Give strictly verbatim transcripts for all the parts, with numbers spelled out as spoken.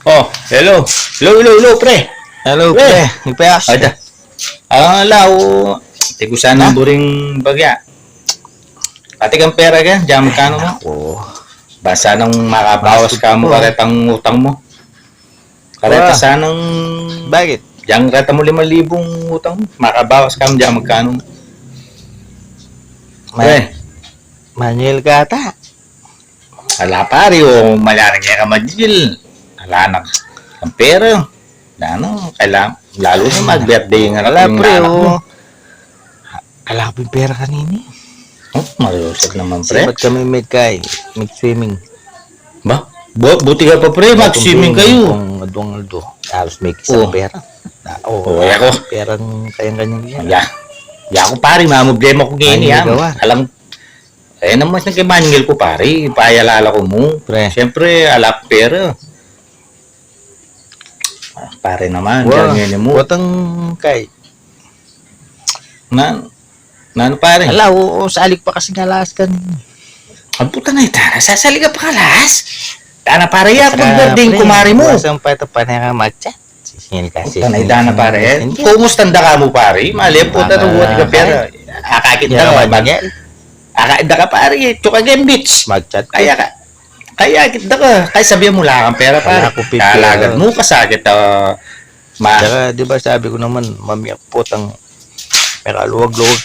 Oh, hello. Hello, hello, hello, pre. Hello, pre. Pre. Ipeas. Ada. Ah, lau. Tigusan ng buring bagya. Pati kang pera ka, dyan magkano mu? Ako. Basa nang makabawas ka mu, karetang utang mu. Kareta sanang, bakit? Dyan kareta mu lima libung utang mu. Makabawas ka mu, dyan magkano? Ma-, eh, manuel ka ata. Ala, pare, o, malarang ya ka majil. Ala, anak, ang pera. Ano, kailangan, lalo na mag-birthday nga. Ala, pre, o. Ala, pin pera kanini. Oh, malusog naman, pre. Sibat kami, mig-, kay, mag-swimming. Ba? Bu-, buti ka pa, pre, mag-swimming kayu. Kung adwang aldo, halos may isang pera. Na, oh, ako. Perang kayang-kayang yan. Ya. Ya, ako, pare, mamublema ku ngeni, ah. Alang, eh, naman sa kay maningil ku, pare, payalala ku mu. Pre. Siyempre, ala pera. Ah, pare naman, wa, dyan ngeni mu. Watang kay. Na, nanu, pare? Ala, o, o, salik pa kasi nga alas kan. Ang puta na ita, sasali ka pa alas? Tana, pare, ya, saka, mag-birthday, pre, kumari mu. Wasang pa ito, pa na ka mag-chat. Sisingil ka, sisingil ka. Puta na ita na, pare. Sisingil ka. Kumusta nda ka mu, pare? Mali, puta, na buwan ka pera. Akakit na ka, mag-, akakit na ka, pare. Tsuka game beach. Mag-chat ka. Kaya ka. Kaya kita ka, kay sabi mu, ala kang pera, pare. Ala ku pipira. Kalagad mu, kasakit, ah, ma- Tsaka, di ba, sabi ku naman, mamiyakpot ang mekaluwag-luwag.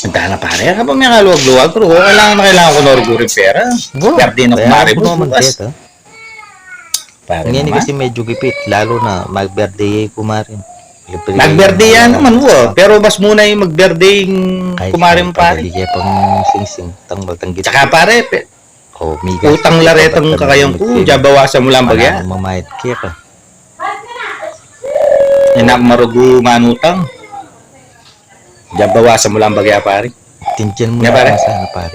Ang tana, pare, ka pa mekaluwag-luwag, pero kailangan na kailangan ku na rin pera. Wow. Birthday na kumari mu, naman, bukas. Pare naman. Ngeni kasi medyo gipit, lalo na mag-birthday kumari. Mag-birthday ya naman, wa. Pero mas muna yung mag-birthday kumari mu, pare. Ay, pare, di kaya pang singsing, tanggal, tanggit. Tsaka, pare, pe-, Oh, migas. Utang la retang kakayang ku, dyan bawasan mu lang bagya. Mamayad kaya ka. Inak marugu manutang. Dyan bawasan mu lang bagya, pare. Tindian mu na, pare. Sana, pare.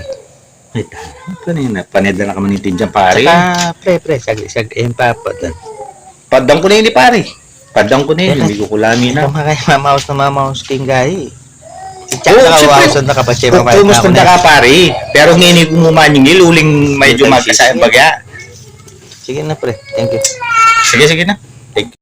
Ay, tama. Kanina, paneda na ka man tindian, pare. Tsaka, pre, pre, sag-, sag-, eh, papa, dan. Padang ku na ini, pare. Padang ku na ini, teka, hindi ku kulami na. Teka, makaya mamaus na mamaus king gayi. Oo, siyempre. Kumusta na ka, pare? Pero ngeni ku mu maningil, uling medyo magkasayang bagya. Sige na, pre. Thank you. Sige, sige na. Thank you.